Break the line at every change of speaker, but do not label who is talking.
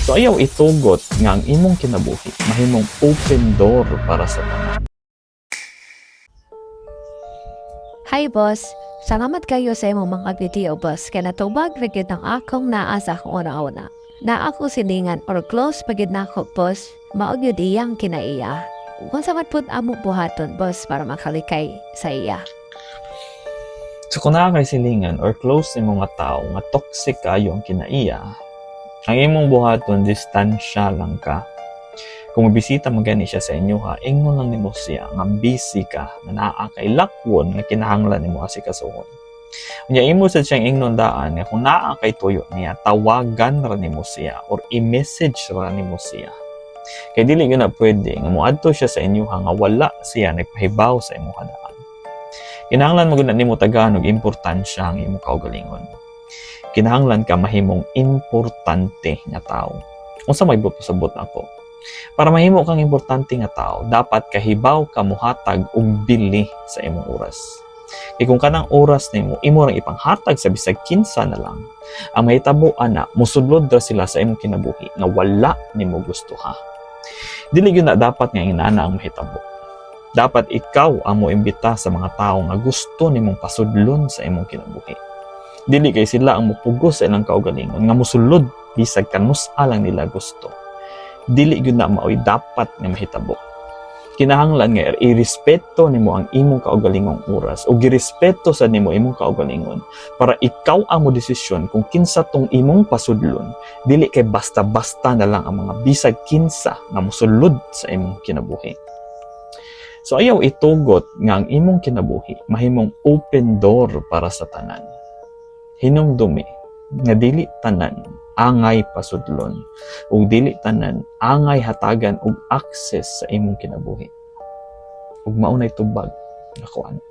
So ayaw itugot nga ang imong kinabuhi mahimong open door para sa tanan.
Hi, boss. Salamat kayo sa imong mga video, boss. Kaya natubag ra gyud ang akong naa sa akong una-una. Na ako silingan or close pa gyud nako, boss. Mao gyud iyang kinaiya. Kung sa man pud amo buhaton, boss, para makalikay sa iya?
So kung naa kay silingan or close nimo nga tao nga toxic kayo ang kinaiya, ang imong buhaton, distansya lang ka. Kung mobisita man gani siya sa inyo ha, ingon lang nimo siya nga busy ka, nga naa kay lakwon nga kinahanglan nimo asikasuhon. Unya imo sad siyang ingnon daan nga kung naa kay tuyo niya, tawagan ra nimo siya or i-message ra nimo siya. Kay dili gyud na pwede nga moadto siya sa inyo ha nga wala siya nagpahibaw sa imong daan. Kinahanglan mo gud na nimo tagaan og importansya ang imong kaugalingon. Kinahanglan ka mahimong importante nga tao. Unsa may pasabot nako? Para mahimo kang importante nga tao, dapat kahibaw ka muhatag og bili sa imong oras. Kay kung kanang oras nimo imo rang ipanghatag sa bisag kinsa na lang, ang mahitabo ana, musulod ra sila sa imong kinabuhi nga wala nimo gusto ha. Dili gyud na dapat nga inana ang mahitabo. Dapat ikaw ang moimbita sa mga tao nga gusto nimong pasudlon sa imong kinabuhi. Dili kay sila ang mupugos sa ilang kaugalingon nga musulod bisag kanus-a lang nila gusto. Dili gyud na maoy dapat nga mahitabo. Kinahanglan nga irespeto nimo ang imong kaugalingong oras o girespeto sa nimo imong kaugalingon para ikaw ang mo desisyon kung kinsa tong imong pasudlon, dili kay basta-basta na lang ang mga bisag kinsa nga mosulod sa imong kinabuhi. So ayaw itugot nga ang imong kinabuhi mahimong open door para sa tanan. Hinumdumi nga dili tanan angay pasudlon ug dili tanan angay hatagan og access sa imong kinabuhi. Ug mao nay tubag nako ana.